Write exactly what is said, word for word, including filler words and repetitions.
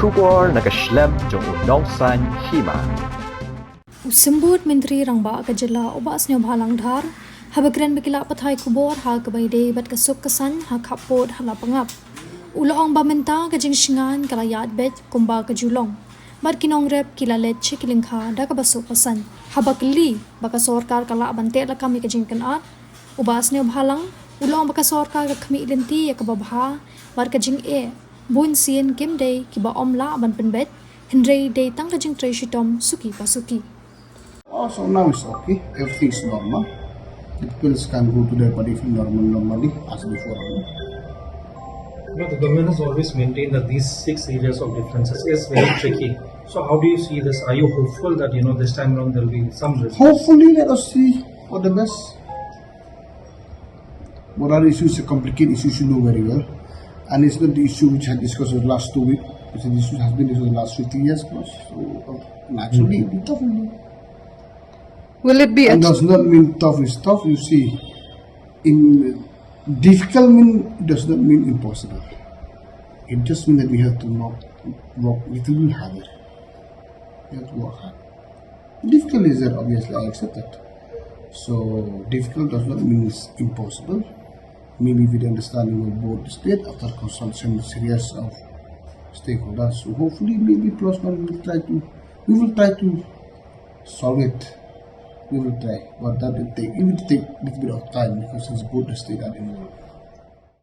Khubor na ka shlem jong u nongsan hima. U Symbud Myntri Rangbah ka jylla u Bah Sniawbhalang Dhar, haba kren bad ki lad pathai khubor ha kaba ïadei bad ka suk ka saiñ ha khappud ha Lapangap, u la ong ba mynta ka jingshngaiñ ka la ïaid beit kumba ka ju long, bad ki nongrep ki la leit sha ki lyngkha da kaba suk ka saiñ. Haba kylli ba ka sorkar ka lah ban teh lakam ïa ka jingkynad, u Bah Sniawbhalang u la ong ba ka sorkar ka khmih lynti ïa kaba bha bad ka jingeh. Bun sien kim dei kiba ym lah ban pynbeit, hynrei dei tang ka jingtrei shitom suki pa suki. Oh, so now it's okay. Everything's normal. The people can go to their body field normal, normally as before. But the government has always maintained that these six areas of differences is very tricky. So how do you see this? Are you hopeful that, you know, this time around there will be some result? Hopefully, let us see for the best. Border issue is a complicated issue, you know very well. And it's not the issue which had discussed the last two weeks. It's an issue has been discussed the last fifty years plus. So uh, naturally, it'll be tough. Will it be And a does not mean tough is tough. You see, in difficult mean does not mean impossible. It just means that we have to work work little bit harder. We have to work hard. Difficult is that obviously I accept that. So difficult does not mean it's impossible. Maybe with the understanding of both the state after consultation with serious of stakeholders. So hopefully maybe plus one we will try to we will try to solve it. We will try. But that will take it will take a little bit of time because it's both the state are involved.